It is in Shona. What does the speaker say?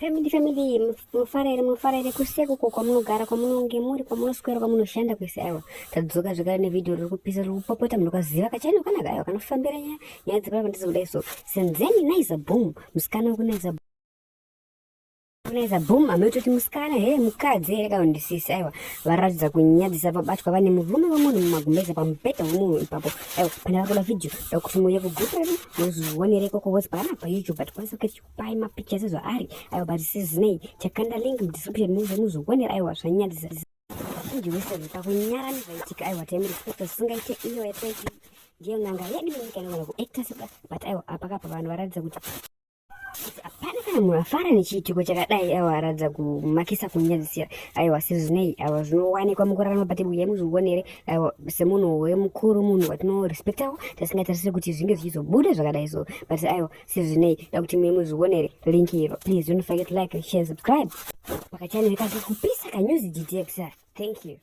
Family family, mufara here, mufara here kuseko uko kwamunogara, kwamunonge muri, kwamunoswera, kwamunoshanda kwese. Aiwa, tadzoka zvekare nevhidhiyo riri kupisa, riri kupopota. Munokaziva kachannel kanaka, aiwa, kanofambira nyaya nyaya dzepapa ndidzo kudai. So Senzeni Naiza Boom, musikana wekuNaiza Naiza Boom, ametoti musikana he mukadzi here kana ndisisi. Aiwa, varatidza kunyadzisa, vabatwa vane murume wemunhu mumagumbeza, pamubhedha wemunhu ipapo. Aiwa, pane vari kuda vhidhiyo, ndakuti muuye kugroup redu muzvionere ikoko wose pana paYouTube, but kwanisa kuti pai mapicture sezvaari. Aiwa, but sizinei, chakanda link mudescription muze muzvionera. Aiwa, zvanyadzisa zhinji wese pakunyara nezvaitika. Aiwa, taimurespecta zvisingaite, iyo yataiti ndiyo n'anga yedu yenyika inogona kuacta seba, but aiwa, apakapa vanhu varatidza kuti hapana kana munhu afara nechiitiko chakadai. Aiwa, aratidza kumakisa, kunyadzisira. Aiwa, sezvinei, aiwa, zvinowanikwa mukurarama, but uyai muzvionere. Aiwa, semunhu wemukuru, munhu watinorespektawo, tasingatarisiri kuti zvinge zvichizobuda zvakadai. So but aiwa, sezvinei, da kuti muye muzvionere link iro. Please don't forget to like, share, subscribe pakachannel kake kupisa kanews GTX. Thank you.